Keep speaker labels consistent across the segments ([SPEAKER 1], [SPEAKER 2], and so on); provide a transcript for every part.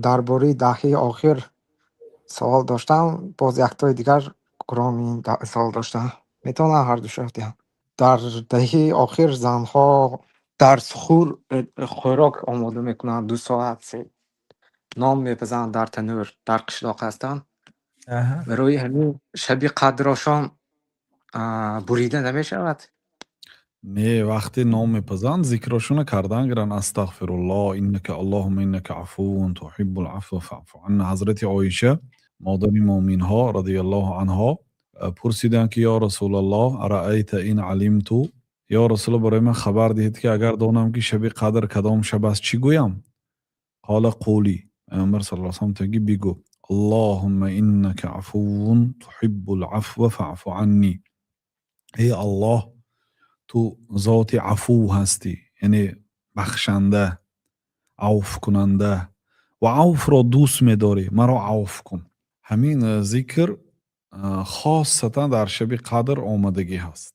[SPEAKER 1] Дар бораи даҳаи охир савол доштам, боз яктои дигар кроми савол доштам. Метавонам ҳардуша диҳам? Дар даҳаи охир занҳо дар сухур хӯрок омода мекунанд, 2 соат се нон мепазанд дар танӯр, дар қишлоқ ҳастанд. Барои ҳамин шаби қадрошон бурида намешавад?
[SPEAKER 2] Не, вақте нон мепазанд, зикрошона кардан гиранд: астағфируллоҳ, иннака аллоҳумма иннака афуввун туҳиббул афва фаъфу анна. Ҳазрати Оиша, модари муъминҳо, радиаллоҳу анҳо, пурсиданд, ки: «Ё Расулаллоҳ, араайта ин алимту?» Ё Расулаллоҳ, барои ман хабар диҳед, ки агар донам, ки шаби қадр кадом шаб аст, чӣ гӯям? Қола қулӣ, Паёмбар саллаллоҳу алайҳи васаллам гуфтанд, ки бигӯ: аллоҳумма иннака афуввун туҳиббул афва фаъфу аннӣ. Эй Аллоҳ, ту зоти афув ҳастӣ, яъне бахшанда, авфкунанда, ва авфро дӯст медорӣ, маро авф кун. Ҳамин зикр хосатан дар шаби қадр омадагӣ ҳаст,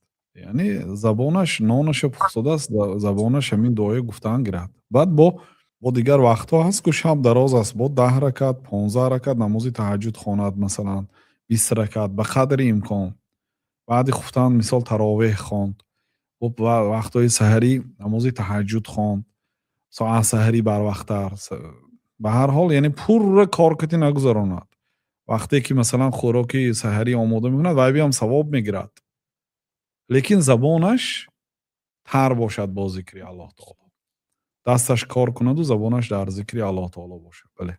[SPEAKER 2] яъне забонаш нонаша пухтадааст, забонаш ҳамин дуоя гуфтан гирад. Баъд бо дигар вақтҳо ҳаст, ку шаб дароз аст, бо 10 ракат, 15 ракат намози таҳаҷҷуд хонад, масалан, 20 ракат ба қадри имкон. Баъди хуфтан, мисол, таровеҳ хонд, вақтҳои саҳарӣ намози таҳаҷҷуд хонд, соат саҳарӣ барвақттар. Ба ҳар ҳол, яъне пурра кор кати нагузаронад. Вақте ки, масалан, хӯроки саҳарӣ омода мекунад, вайбиам савоб мегирад, лекин забонаш тар бошад бо зикри Аллоҳ таоло, дасташ кор кунаду забонаш дар зикри Аллоҳ таоло бошад. Бале.